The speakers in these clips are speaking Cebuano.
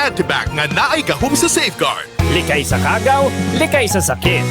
Antibac nga naay gahom sa Safeguard. Likay sa kagaw, likay sa sakit.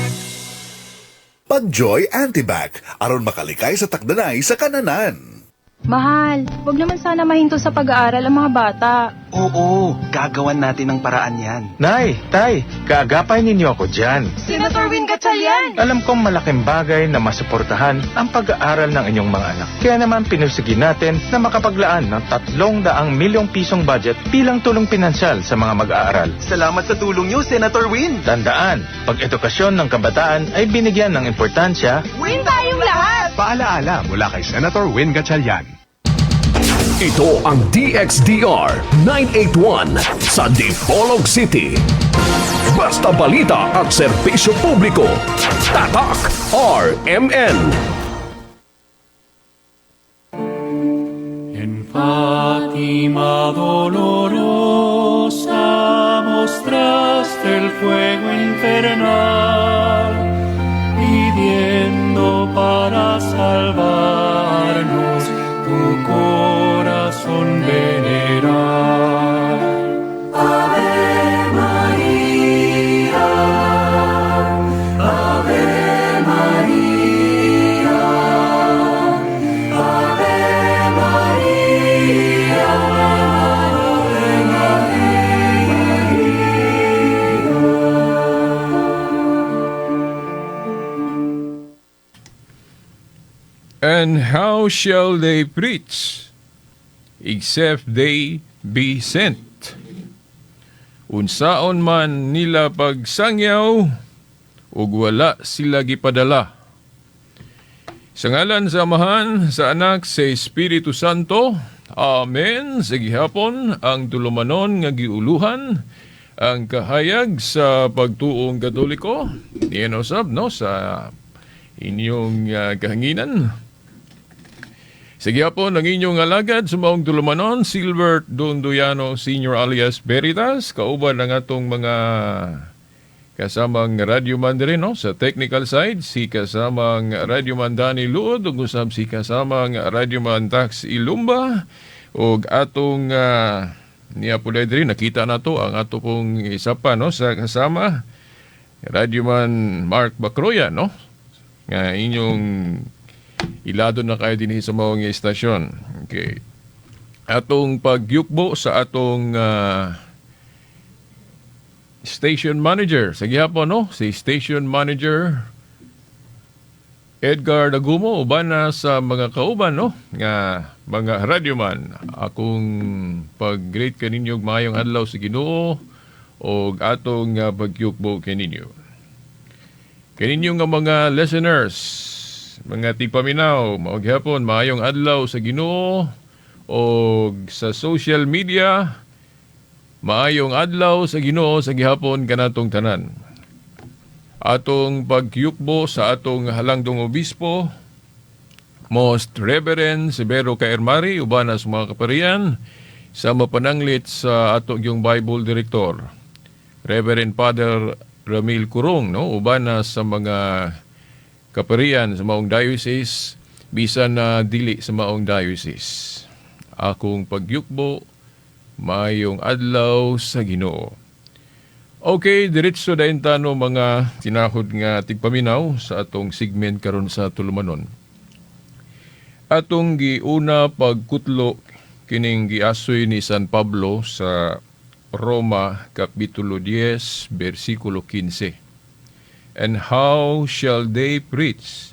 Pagjoy Antibac aron makalikay sa takdanay sa kananan. Mahal, wag naman sana mahinto sa pag-aaral ang mga bata. Oo, gagawan natin ng paraan yan. Nay, Tay, kaagapay ninyo ako dyan. Senator Win Gatchalian! Alam kong malaking bagay na masuportahan ang pag-aaral ng inyong mga anak. Kaya naman pinursige natin na makapaglaan ng 300 milyong pisong budget bilang tulong pinansyal sa mga mag-aaral. Salamat sa tulong niyo, Senator Win. Tandaan, pag edukasyon ng kabataan ay binigyan ng importansya, Win tayong lahat! Paalaala mula kay Senator Win Gatchalian. Ito ang DXDR 981 sa Dipolog City. Basta balita at serbisyo publiko. Tatak RMN. En Fátima dolorosa mostraste el fuego infernal, pidiendo para salvarnos tu corazón venerar. Ave María, Ave María, Ave María, Ave María. And how shall they preach except they be sent? Unsaon man nila pagsangyaw ug wala sila gipadala? Sa ngalan sa Amahan, sa Anak, sa Espiritu Santo. Amen. Sa gihapon, ang tulumanon nga giuluhan ang kahayag sa pagtuong Katoliko. Niyan usab, no, sa inyong kahanginan. Sa gihapon, ang inyong alagad sa maong tulumanon, Silver Donduyano Senior alias Veritas, kauban ang atong mga kasamang Radio Man diri, no, sa technical side, si kasamang Radio Man Dani Luod, ug usab si kasamang Radio Man Tax Ilumba, ug atong niya po diri nakita nato ang ato pong isa pa, no, sa kasama Radio Man Mark Bacroya, no, nga inyong ilado na kayo dinhi sa maong istasyon. Okay. Atong pagyukbo sa atong station manager. Sa gihapon, no? Si station manager Edgar Dagumo, uban na sa mga kauban, no, nga mga radyoman. Akong pag-greet kaninyo og maayong adlaw sa Ginoo og atong pagyukbo kaninyo. Kaninyo nga mga listeners, mga tigpaminaw, mao gihapon maayong adlaw sa Ginoo og sa social media, maayong adlaw sa Ginoo sa gihapon kanatong tanan. Atong pagyukbo sa atong halangdong obispo, Most Reverend Severo Kaermari, uban sa mga kaparian, sa mapananglit sa atong yung Bible Director, Reverend Father Ramil Kurong, no, uban na sa mga kaparian sa maong diocese, bisan na dili sa maong diocese. Akong pagyukbo, maayong adlaw sa Ginoo. Okay, diretso dayon ta, no, mga tinahod nga tigpaminaw, sa atong segment karon sa tulumanon. Atong giuna pagkutlo kining giasoy ni San Pablo sa Roma kapitulo 10 bersikulo 15. And how shall they preach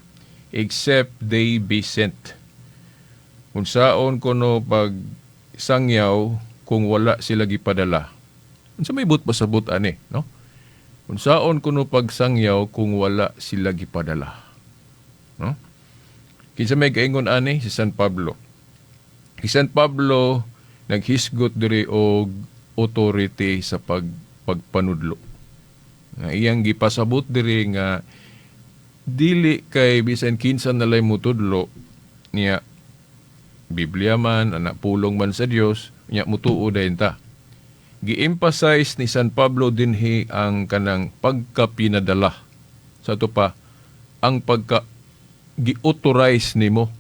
except they be sent? Unsaon kuno pag sangyaw kung wala sila gipadala? Unsa may buot pasabot ani, no? Unsaon kuno pagsangyaw kung wala sila gipadala? No? Kinsa may gaingon ani? Si San Pablo. Si San Pablo naghisgot diri og authority sa pagpanudlo. Nga iyang gipasabot diri nga dili kay bisan kinsa nalay mutudlo niya, Biblia man, anak, pulong man sa Dios, nya mutuo dayon ta. Gi-emphasize ni San Pablo dinhi ang kanang pagkapinadala. Sa ato pa, ang pagka gi-authorize nimo.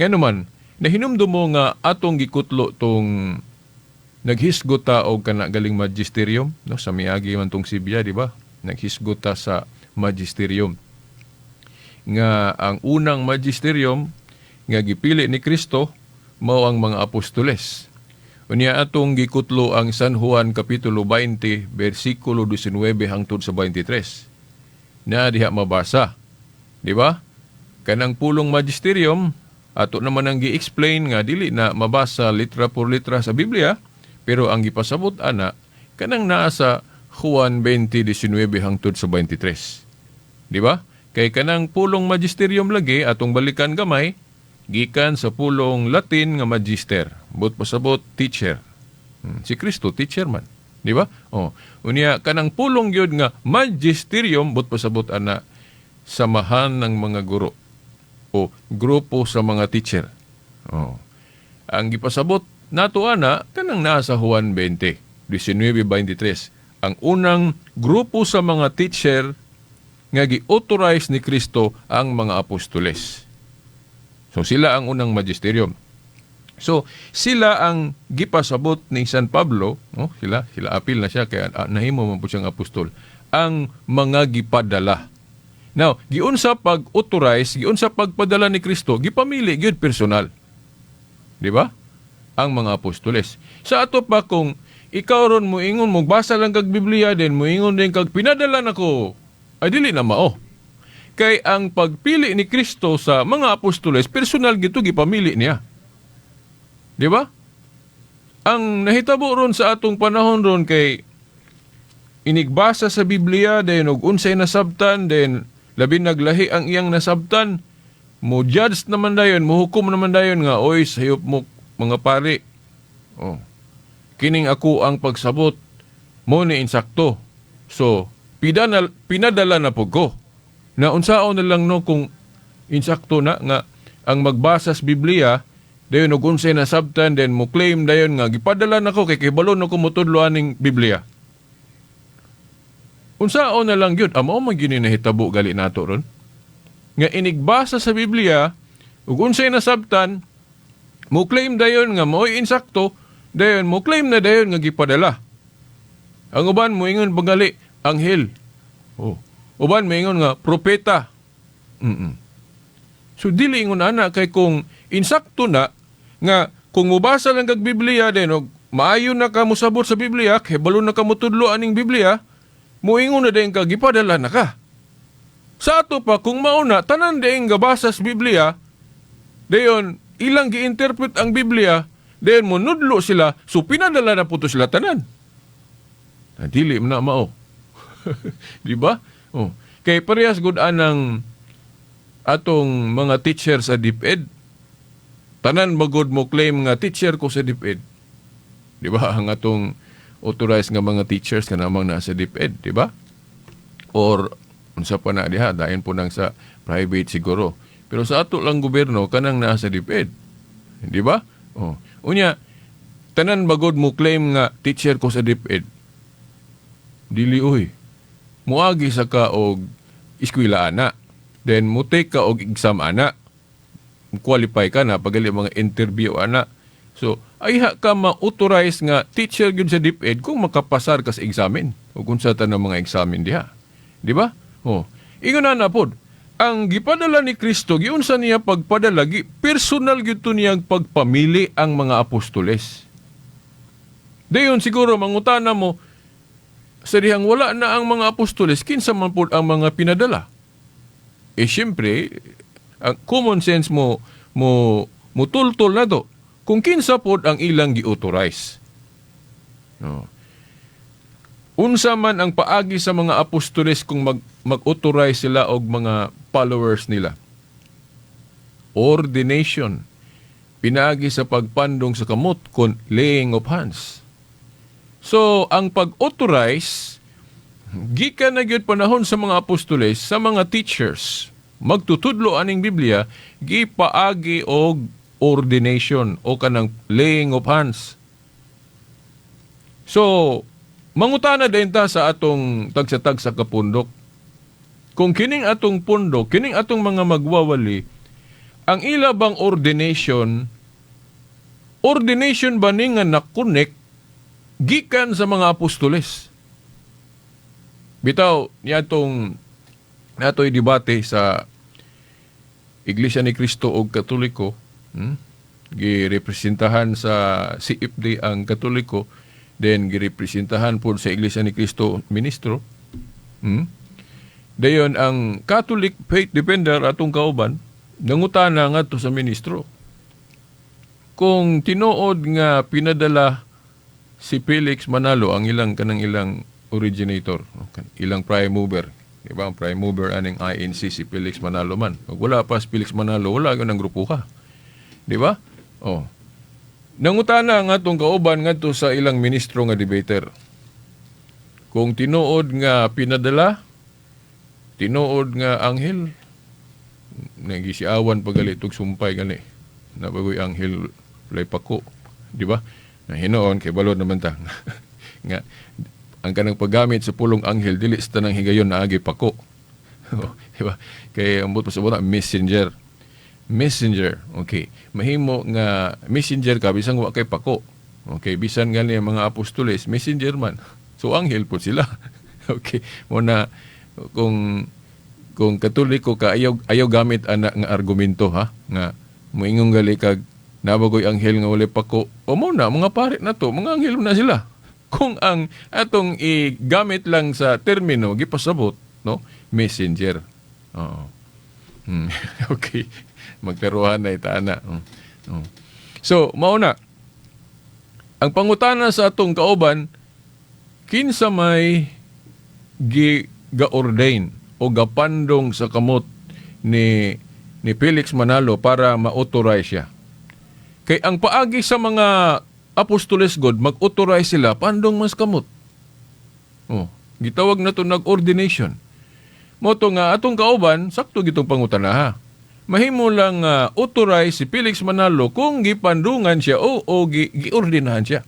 Nga naman, nahinumdum mo nga atong gikutlo tong Naghisgot ta og kana galing magisterium, no, sa miagi man tong Sibya, di ba? Naghisgot ta sa magisterium. Nga ang unang magisterium nga gipili ni Kristo mao ang mga apostoles. Unya atong gikutlo ang San Juan Kapitulo 20 bersikulo 19 hangtod sa 23. Na diha mabasa. Di ba? Kanang pulong magisterium ato naman ang gi-explain nga dili na mabasa litra por litra sa Biblia, pero ang gipasabot ana kanang naa sa Juan 20:19 hangtod sa 23. Di ba? Kay kanang pulong magisterium lagi atong balikan gamay gikan sa pulong Latin nga magister. But pasabot teacher. Si Kristo teacher man. Di ba? Oh, unya kanang pulong gyud nga magisterium but pasabot ana samahan ng mga guro o grupo sa mga teacher. Oh. Ang gipasabot nato ana kanang naa sa Juan 20:19-23. Ang unang grupo sa mga teacher nga gi-authorize ni Kristo ang mga apostoles. So sila ang unang magisterium. So sila ang gipasabot ni San Pablo, no? Sila sila apil na siya kaya nahimo man po siyang apostol, ang mga gipadala. Now, giunsa pag-authorize, giunsa pagpadala ni Kristo, gipamili gyud personal. Di ba? Ang mga apostoles. Sa ato pa kung ikaw ron moingon mo basa lang kag Biblia din moingon din kag pinadala nako, ay dili na mao. Kay ang pagpili ni Kristo sa mga apostoles, personal gito gipamili niya. Di ba? Ang nahitabo ron sa atong panahon ron kay inigbasa sa Biblia then og unsay nasabtan, then labi naglahi ang iyang nasabtan, mo judge naman dayon, mo hukom naman dayon nga oy sayop mo mga pari. Oh. Kining ako ang pagsabot mo ni insakto. So, pinadala na po ko. Na unsaon na lang no kung insakto na nga ang magbasa sa Biblia dayon og unsay nasabtan, then mo claim dayon nga gipadala nako kay kibalo nako motudlo aning Biblia. Unsaon na lang gyud amo man gyud ni nahitabo gali nato ron. Nga inigbasa sa Biblia ug unsay nasabtan, mo claim dayon nga mo'y insakto, dayon mo claim na dayon nga gipadala. Ang uban moingon bagali anghel. Oh. Uban moingon nga propeta. So dili ingon ana kay kung insakto na nga kung mobasa lang kag Biblia din og maayo na ka mosabot sa Biblia, kabalo na ka motudlo aning Biblia, moingon na din ka gipadala na ka. Sa ato pa kung mauna tanan din gabasa sa Biblia, dayon ilang gi-interpret ang Biblia, dayon monudlo sila, so pinadala na po to sila tanan. Ah, dili man na mao. Di ba? Oh. Kay parehas gud anang atong mga teacher sa DepEd. Tanan magod mo claim nga teacher ko sa DepEd. Di ba? Ang atong authorized nga mga teachers kanamang nasa DepEd, di ba? Or unsa pa na diha, dayon po nang sa private siguro. Pero sa ato lang gobyerno kanang nasa DepEd. Di ba? Oh. Unya, tanan bagod mo claim nga teacher ko sa DepEd. Dili oy. Muagi sa ka og eskwela ana. Then mo take ka og exam ana. Qualify ka na pagali mga interview ana. So ayha ka ma-authorize nga teacher gyud sa DepEd kung makapasar ka sa examen o kung sa tanang mga examen diha. Di ba? Oh. Ingon na pod. Ang gipadala ni Kristo, giunsa niya pagpadala, personal gyud to niyang pagpamili ang mga apostoles. Dayon siguro mangutana mo sa dihang wala na ang mga apostoles, kinsa man pod ang mga pinadala? Siyempre, ang common sense mo mo mutultol na to kung kinsa pod ang ilang gi-authorize. No. Unsa man ang paagi sa mga apostoles kung mag-authorize sila og mga followers nila? Ordination. Pinaagi sa pagpandong sa kamot kon laying of hands. So, ang pag-authorize, gikan na gyud panahon sa mga apostoles, sa mga teachers, magtutudlo aning Biblia, gipaagi og ordination o kanang laying of hands. So, mangutana din ta sa atong tagsa-tagsa ka pundok. Kung kining atong pundok, kining atong mga magwawali, ang ila bang ordination, ordination ba ni nga nakunik Gikan sa mga apostoles. Bitaw, niadtong natoy debate sa Iglesia ni Cristo og Katoliko, Girepresentahan sa CFD ang Katoliko, then girepresentahan po sa Iglesia ni Cristo ministro. Dayon ang Catholic Faith Defender atong kauban nangutana ngadto sa ministro kung tinuod nga pinadala si Felix Manalo, ang ilang kanang ilang originator, ilang prime mover. Di ba? Ang prime mover aning INC si Felix Manalo man. Kung wala pa si Felix Manalo, wala gyud ang grupo ka. Di ba? Oh. Nangutana nga atong kauban ngadto sa ilang ministro nga debater. Kung tinuod nga pinadala, tinuod nga anghel, nagisiawan pagali tug sumpay gani. Nabagoy anghel lay pako, di ba? Na hinuon kay balod naman ta nga ang kanang paggamit sa pulong anghel dili sa tanang higayon naagi pako. Di ba? Kay ambot pa sa buta messenger. Messenger. Okay. Mahimo nga messenger ka bisan wa kay pako. Okay, bisan gani ang mga apostoles messenger man. So anghel po sila. Okay. Mo na kung Katoliko ka, ayaw ayaw gamit ana nga argumento ha, nga moingon gali kag nabagoy anghel nga walay pako o mo na mga pare na to, mga anghel na sila. Kung ang atong igamit lang sa termino gipasabot, no, messenger. Oo. Okay, maglaruhan na itaana. So mao na ang pangutana sa atong kauban, kinsa may gi ga-ordain o gapandong sa kamot ni Felix Manalo para ma-authorize siya? Kay ang paagi sa mga apostoles god, mag-authorize sila, pandong mas kamot. Oh, gitawag na to nag-ordination. Mo to nga atong kauban sakto gitong pangutana ha. Mahimo lang authorize si Felix Manalo kung gipandungan siya o giordinahan siya.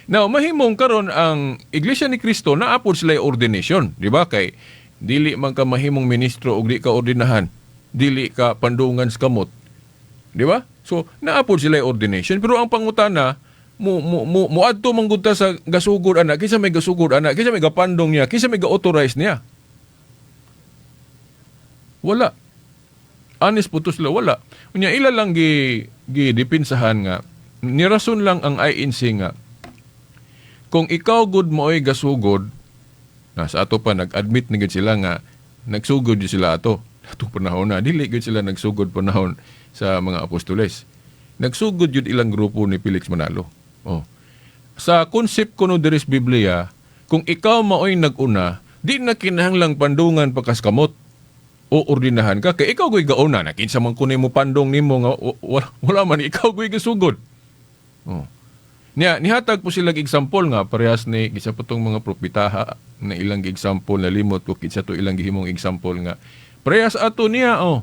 Now, mahimong karon ang Iglesia ni Cristo naapod sila ordination, di ba? Kay dili man ka mahimong ministro og di ka ordinahan, dili ka pandungan sa kamot. Di ba? So, naapod sila ordination. Pero ang pangutana, mo muadto man gud ta sa gasugod ana, kinsa may gasugod ana, kinsa may gapandong niya, kinsa may ga-authorize niya? Wala. Honest po to sila, wala. Unya ila lang gi gidipinsahan nga nirason lang ang INC nga kung ikaw gud mooy gasugod na sa ato pa nag-admit na gud sila nga nagsugod gyud sila ato. Ato panahon na dili gyud sila nagsugod panahon sa mga apostoles. Nagsugod gyud ilang grupo ni Felix Manalo. Oh. Sa concept kuno diri sa Biblia, kung ikaw maoy nag-una, di na kinahanglang pandungan pagkaskamot o ordinahan ka kay ikaw goy gauna na, kinsa man kuno mo pandong nimo nga wala, wala man, ikaw goy gasugod. Oh. Niya, nihatag po sila example nga parehas ni isa po tong mga propetaha na ilang example, na limot ko kinsa to ilang gihimong example nga parehas ato niya, oh.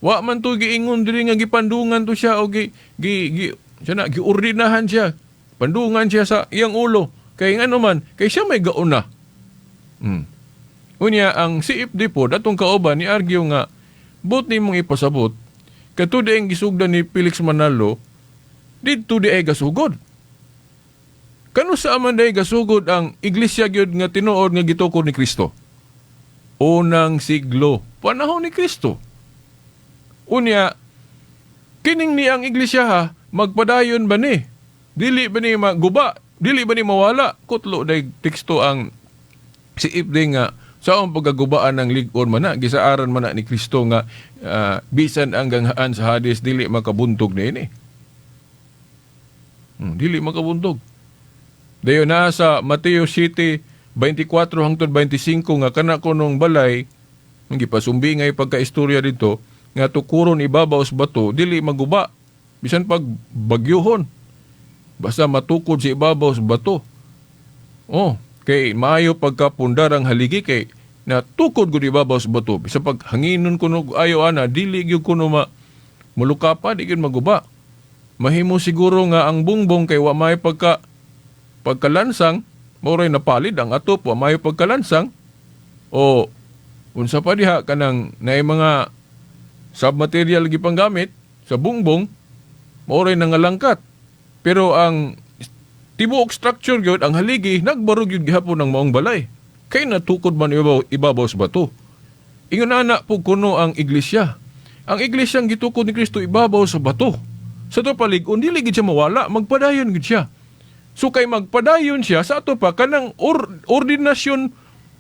Wa man to giingon diri nga gipandungan to siya o gi gi, gi siya na giordinahan siya. Pandungan siya sa iyang ulo. Kay ngano man, kay siya may gauna. Unya ang CFD po datong kauban ni argue nga but nimong ipasabot kato di ang gisugdan ni Felix Manalo didto di ay gasugod. Kano sa man day gasugod ang iglesia gyud nga tinuod nga gitukod ni Kristo? Unang siglo, panahon ni Kristo. Unya kining ni ang iglesia ha, magpadayon ba ni? Dili ba ni maguba? Dili ba ni mawala? Kutlo day teksto ang si Ifde nga sa ang pagkagubaan ng lig-on man na, gisaaran man na ni Kristo nga bisan ang ganghaan sa Hades dili makabuntog niini. Dili makabuntog. Dayon na sa Mateo 7:24 hangtod 25 nga kana kunong balay ang gipasumbi ngay pagkaistorya dito nga tukuron ibabaw sa bato dili maguba bisan pag bagyuhon, basta matukod sa ibabaw sa bato. Oh, kay maayo pagkapundar ang haligi kay natukod gud ibabaw sa bato, bisan pag hanginon kuno ayo ana dili gyud kuno ma muluka pa, di gyud maguba. Mahimo siguro nga ang bungbong kay wa may pagkalansang, mao ray napalid ang atop, wa may pagkalansang o unsa pa diha kanang naay mga submaterial gipanggamit sa bungbong, mao ray nangalangkat, pero ang Tibuok structure gyud ang haligi, nagbarog gyud gihapon ang maong balay. Kay natukod man ibabaw sa bato. Ingon ana pug kuno ang iglesia. Ang iglesia ang gitukod ni Kristo ibabaw sa bato. Sa ato palig-on, dili gid siya mawala, magpadayon gid siya. So kay magpadayon siya sa ato pa kanang ordinasyon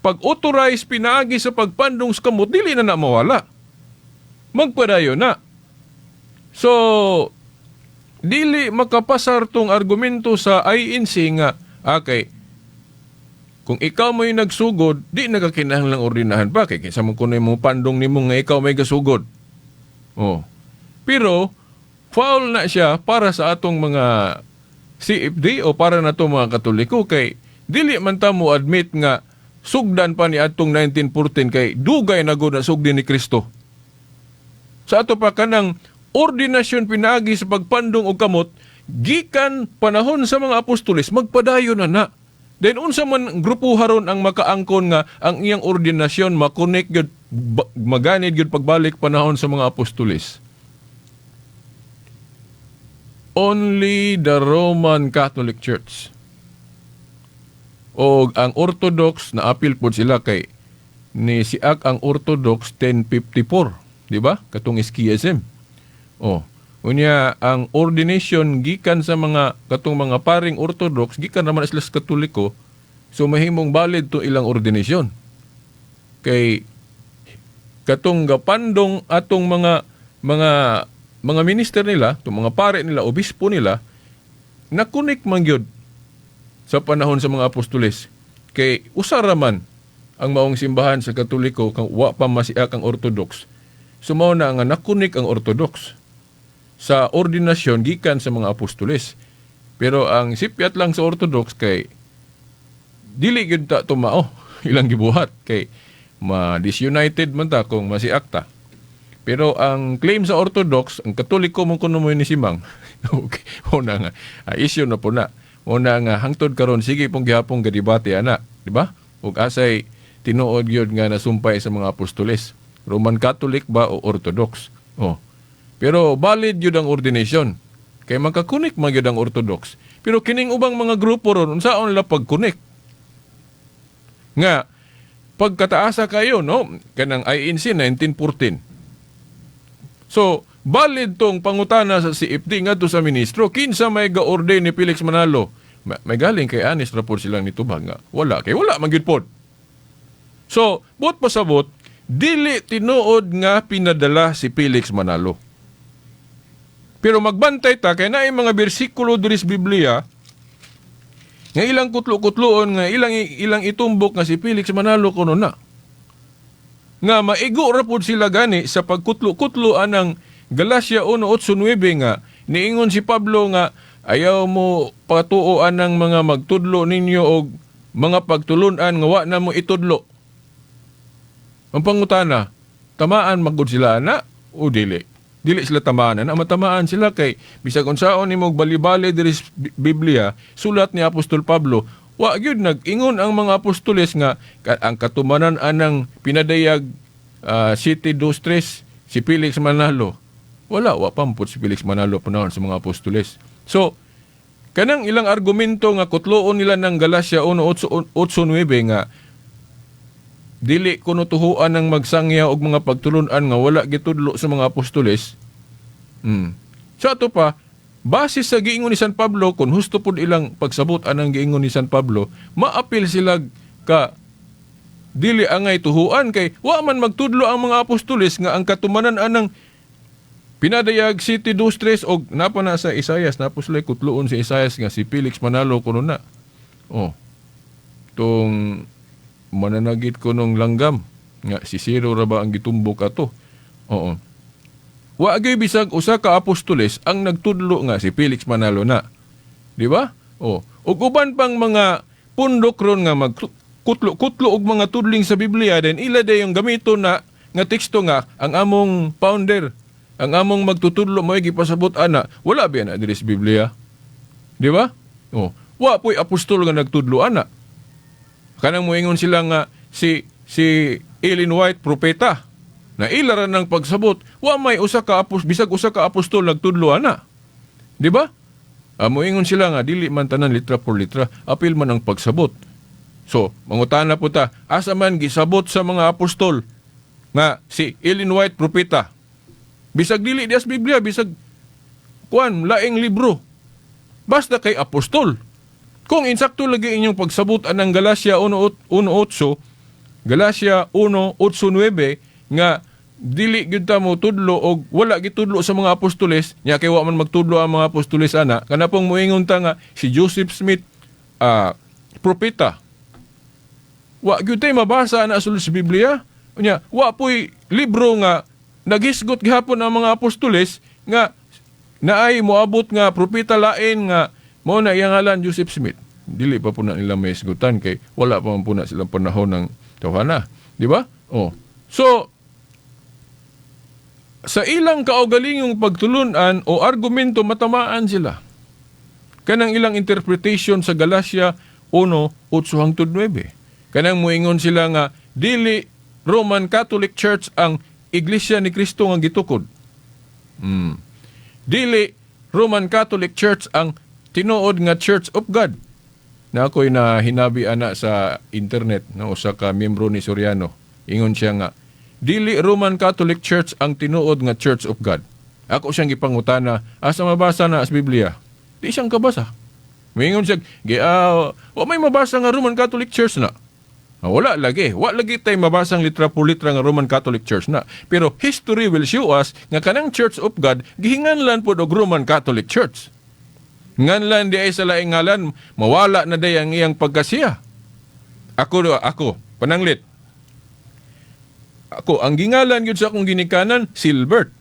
pag-authorize pinaagi sa pagpandong sa kamot, dili na na mawala. Magpadayon na. So dili makapasar tong argumento sa INC nga okay, kung ikaw mo'y nagsugod, di na ka kinahanglang ordinahan pa kay kinsa man kuno mo pandong nimo nga ikaw may gasugod. Oh. Pero foul na siya para sa atong mga CFD o para na to mga Katoliko kay dili man ta mo admit nga sugdan pa ni atong 1914 kay dugay na gud na sugdi ni Kristo. Sa ato pa kanang ordinasyon pinaagi sa pagpandong og kamot gikan panahon sa mga apostoles, magpadayon na na. Then unsa man grupo haron ang makaangkon nga ang iyang ordinasyon makonek gyud maganid gyud pagbalik panahon sa mga apostoles? Only the Roman Catholic Church. O ang Orthodox na apil pod sila kay ni siak ang Orthodox 1054, di ba? Katong schism. Oh. Unya ang ordination gikan sa mga katong mga paring Orthodox gikan naman sila sa Katoliko, so mahimong valid to ilang ordination. Kay katong gapandong atong mga minister nila, tong mga pare nila, obispo nila, nakunik man gyud sa panahon sa mga apostoles. Kay usa ra man ang maong simbahan sa Katoliko kang wa pa masiak ang Orthodox. So mao na nga nakunik ang Orthodox sa ordinasyon gikan sa mga apostoles. Pero ang sipyat lang sa Orthodox kay dili gyud ta tumao ilang gibuhat kay ma-disunited man ta kung masiak ta. Pero ang claim sa Orthodox, ang Katoliko mo kuno mo ni Simang. Okay, una nga issue na po na. Una nga hangtod karon sige pong gihapon gadebate ana, di ba? Ug asay tinuod gyud nga nasumpay sa mga apostoles. Roman Catholic ba o Orthodox? Oh. Pero valid gyud ang ordination. Kay makakunik man gyud ang Orthodox. Pero kining ubang mga grupo ron, unsaon nila pagkunik? Nga pagkataasa kayo, no? Kanang INC 1914. So, valid tong pangutana sa CFD ngadto sa ministro, kinsa may ga-ordain ni Felix Manalo? May galing kay Anis ra pod silang nitubag nga wala kay wala man gyud pod. So, buot pasabot, dili tinuod nga pinadala si Felix Manalo. Pero magbantay ta kay naay mga bersikulo diri sa Biblia nga ilang kutlo-kutloon nga ilang ilang itumbok nga si Felix Manalo kuno na. Nga maigo ra pod sila gani sa pagkutlo-kutlo anang Galacia 1:8-9 nga niingon si Pablo nga ayaw mo patuo anang mga magtudlo ninyo og mga pagtulun-an nga wa na mo itudlo. Ang pangutana, tamaan magud sila ana o dili? Dili sila tamaan ana, matamaan sila kay bisag unsaon nimo bali-bali diri sa Biblia, sulat ni Apostol Pablo, wa gyud nag-ingon ang mga apostoles nga ang katumanan anang pinadayag City 2-3 si Felix Manalo. Wala, wa pa si Felix Manalo panahon sa mga apostoles. So, kanang ilang argumento nga kutloon nila ng Galacia 1:8-9 nga dili kuno tuhuan ang magsangya og mga pagtulun-an nga wala gitudlo sa mga apostoles. Sa ato pa, base sa giingon ni San Pablo, kung husto pud ilang pagsabot anang giingon ni San Pablo, maapil sila ka dili angay tuhuan kay wa man magtudlo ang mga apostoles nga ang katumanan anang pinadayag City 2-3 og napa na sa Isayas, napos sila kutloon si Isayas nga si Felix Manalo kuno na. Oh. Tong mananagit ko nung langgam nga si Ciro ra ba ang gitumbok ato. Oo. Wa gyud bisag usa ka apostoles ang nagtudlo nga si Felix Manalo na. Di ba? Oh. Ug uban pang mga pundok ron nga magkutlo-kutlo og mga tudling sa Biblia, then ila dayong gamito na nga teksto nga ang among founder, ang among magtutudlo mo gipasabot ana, wala biya na diri sa Biblia. Di ba? Oh. Wa po'y apostol nga nagtudlo ana. Kanang moingon sila nga si Ellen White propeta. Na ila ra ng pagsabot, wa may usa ka apostol bisag usa ka apostol nagtudlo ana. Di ba? Moingon sila nga dili man tanan litra por litra, apil man ang pagsabot. So, mangutana po ta, asa man gisabot sa mga apostol nga si Ellen White propeta? Bisag dili dias Biblia, bisag kuan laing libro. Basta kay apostol. Kung insakto lagi inyong pagsabot anang Galacia 1:8, Galacia 1:8-9 nga dili gyud ta mo tudlo og wala gitudlo sa mga apostoles nya, kay wa man magtudlo ang mga apostoles ana, kana pong moingon ta nga si Joseph Smith propeta, wa gyud tay mabasa ana sulod sa Biblia. Unya wa poy libro nga naghisgot gihapon ang mga apostoles nga naay moabot nga propeta lain nga mao na iyang ngalan Joseph Smith. Dili pa po na nila mahisgutan kay wala pa man po na silang panahon ng tawhana, di ba? Oh, so sa ilang kaugalingong pagtulunan o argumento, matamaan sila. Kanang ilang interpretation sa Galacia 1:8 hangtod 9. Kanang muingon sila nga dili Roman Catholic Church ang Iglesia ni Cristo nga gitukod. Dili Roman Catholic Church ang tinuod nga Church of God. Na ako'y na hinabi ana sa internet, no, usa ka miyembro ni Soriano. Ingon siya nga dili Roman Catholic Church ang tinuod nga Church of God. Ako siyang gipangutana, asa mabasa na sa Biblia? Di siyang kabasa. Mingon siya, wa may mabasa nga Roman Catholic Church na. Wala lagi. Wa lagi tay mabasang litra por litra nga Roman Catholic Church na. Pero history will show us nga kanang Church of God gihinganlan pod og Roman Catholic Church. Nganlan di ay sa laing ngalan, mawala na day ang iyang pagkasiya. Ako, pananglit. Ako, ang gingalan gyud sa akong ginikanan, Silbert.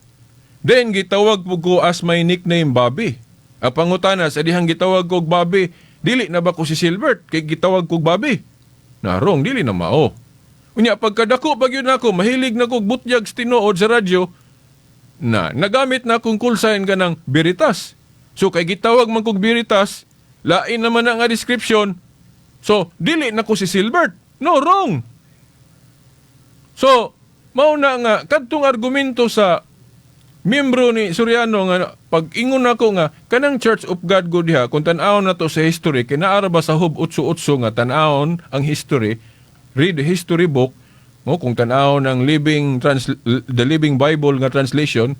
Then gitawag po ko as my nickname, Bobby. Ang pangutana sa dihang gitawag kog Bobby, dili na ba ko si Silbert kay gitawag kog Bobby? Narong dili na mao. Unya pagkadako pa gyud nako, mahilig na kog butyag sa tinuod sa radyo, na nagamit na akong call sign kanang Veritas. So kay gitawag man kog Veritas, lain naman na nga description. So dili na ko si Silbert. No, wrong. So, mao na nga kadtong argumento sa miyembro ni Soriano nga pag ingon nako nga kanang Church of God gud diha, kung tan-awon na to sa history, kay naa ra ba sa Job 8:8 nga tan-awon ang history, read the history book mo, kung tan-awon ang the Living Bible nga translation,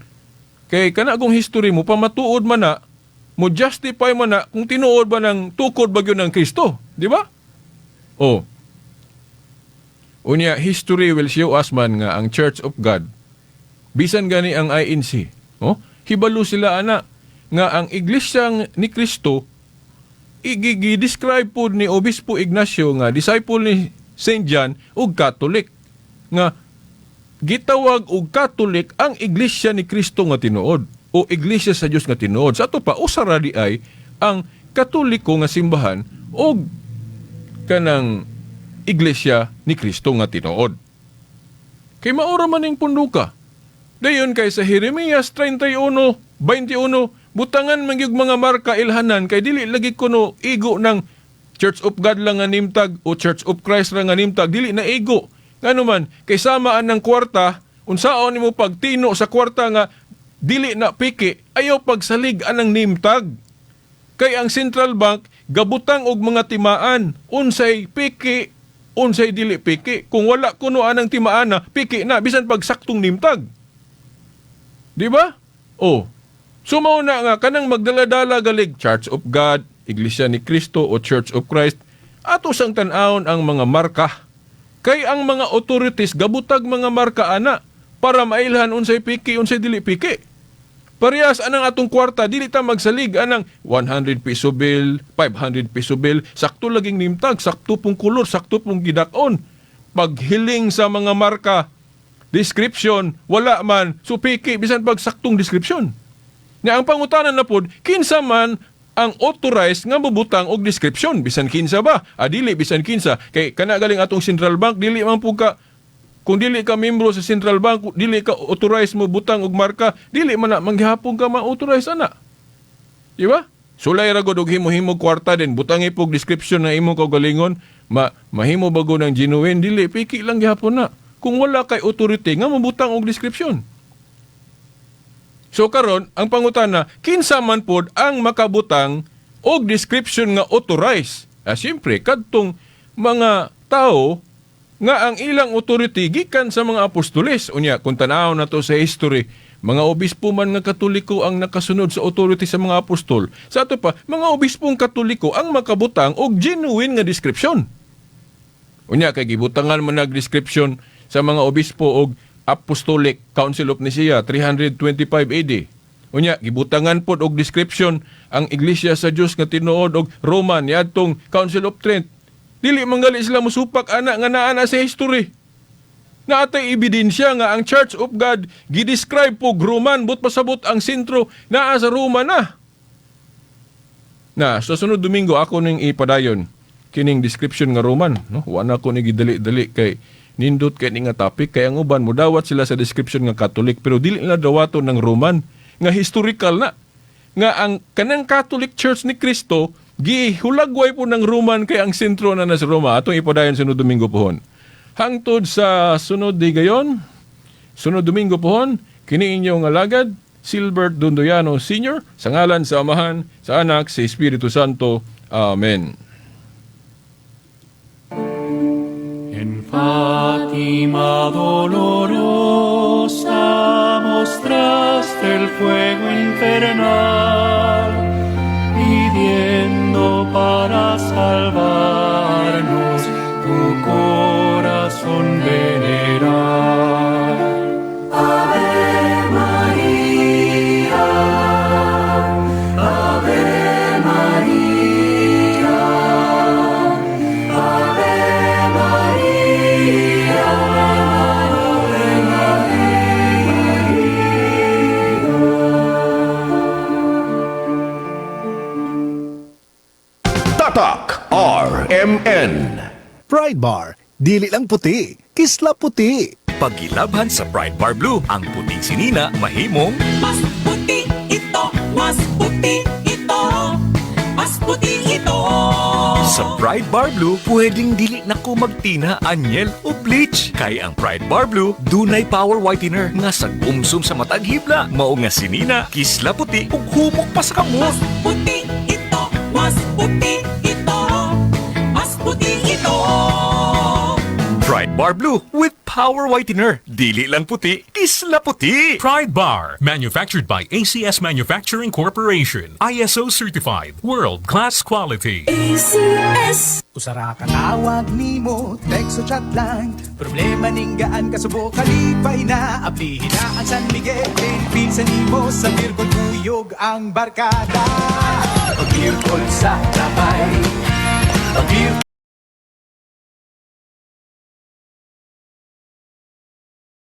kay kana kung history mo pamatuod man na, mo justify man na kung tinuod ba ng tukod ba gyud ng Kristo, di ba? Oh. Unya, history will show us man nga ang Church of God, bisan gani ang INC, oh, hibalo sila ana nga ang Iglesia ni Kristo igi-describe po ni Obispo Ignacio nga disciple ni St. John ug Catholic, nga gitawag og Catholic ang Iglesia ni Kristo nga tinuod o Iglesia sa Dios nga tinuod. Sa ato pa, usa ra di ay ang Katoliko nga simbahan og kanang Iglesia ni Kristo nga tinuod. Kay maura man ning punduka. Dayon kay sa Jeremias 31:21, butangan man gyud mga marka ilhanan kay dili lagi kuno igo ng Church of God lang nga name tag o Church of Christ lang nga name tag, dili na igo. Ngano man kay samaan ng kwarta, unsaon nimo pagtino sa kwarta nga dili na piki, ayaw pagsalig anang name tag. Kay ang central bank gabutang og mga timaan unsay piki, unsay dili piki. Kung wala kuno anang timaan na, piki na bisan pag saktong name tag. Di ba? Oh. So mao na nga kanang magdala-dala galig Church of God, Iglesia ni Cristo o Church of Christ, ato sang tan-awon ang mga marka. Kay ang mga authorities gabutag mga marka ana para mailhan unsay piki, unsay dili piki. Parehas anang atong kwarta, dili ta magsalig anang 100 piso bill, 500 piso bill, sakto laging name tag, sakto pong kolor, sakto pong gidak-on. Paghiling sa mga marka, description, wala man, so piki, bisan pag saktong description. Nga ang pangutanan na pod, kinsa man ang authorized nga mobutang og description, bisan kinsa ba? Ah, dili bisan kinsa. Kay kana galing atong central bank, dili man pud ka, kung dili ka membro sa central bank, dili ka authorized mo butang og marka, dili man na manggihapon ka ma-authorize ana. Di ba? Sulay ra gud og himo-himo kwarta din, butang ipog description na imong kaugalingon, mahimo bago ng genuine, dili piki lang gihapon na. Kung wala kay authority nga mobutang og description. So karon ang pangutana, kinsa man pod ang makabutang og description nga authorized? Ah, siyempre, kadtong mga tao nga ang ilang authority gikan sa mga apostoles. Unya, kung tanaw na to sa history, mga obispo man nga Katoliko ang nakasunod sa authority sa mga apostol. Sa ato pa, mga obispong Katoliko ang makabutang og genuine nga description. Unya, kay gibutangan man nag description sa mga obispo og Apostolic Council of Nicaea 325 AD. Unya, gibutangan pod og description ang Iglesia sa Dios nga tinuod og Roman niadtong Council of Trent. Dili man gali sila musupak ana nga naa na sa history. Naatay ebidensya nga ang Church of God gi-describe pog Roman, but pasabot ang sentro naa sa Roma na. Na sa sunod Domingo ako ning ipadayon kining description nga Roman, no? Wa na ko ni gidali-dali kay nindot kay ni nga topic, kay ang uban mudawat sila sa description nga Catholic pero dili nila dawaton ng Roman nga historical na nga ang kanang Catholic Church ni Kristo gihulagway po ng Roman kay ang sentro na nasa Roma. Atong ipadayon sunod Domingo pohon. Hangtod sa sunod di gayon, sunod Domingo pohon, kini inyong alagad, Silbert Dondoyano Sr., sa ngalan sa Amahan, sa Anak, sa Espiritu Santo. Amen. En Fátima dolorosa mostraste el fuego infernal, pidiendo para salvarnos tu corazón venerar. Ave María, Ave María, Ave María, Ave María. Tatak RMN. Pride Bar, dili lang puti, kisla puti. Pagilabhan sa Pride Bar Blue, ang puting sinina mahimong Mas puti ito, mas puti ito, mas puti ito. Sa Pride Bar Blue, pwedeng dili na ko magtina, anyel o bleach. Kay ang Pride Bar Blue, dunay power whitener nga sa umsum sa matag hibla. Mao nga sinina, kisla puti ug humok pa sa kamot. Mas puti ito, mas puti ito, mas puti ito. Pride Bar Blue with power whitener. Dili lang puti, kisla puti. Pride Bar, manufactured by ACS Manufacturing Corporation. ISO certified, world class quality. ACS. Usara ka tawag nimo, text o chat lang. Problema ninggaan kasubo kalipay na. Ablihin na ang San Miguel, Philippines sa nimo. Sa Virkol kuyog ang barkada. Pag-Virkol sa trabay. Pag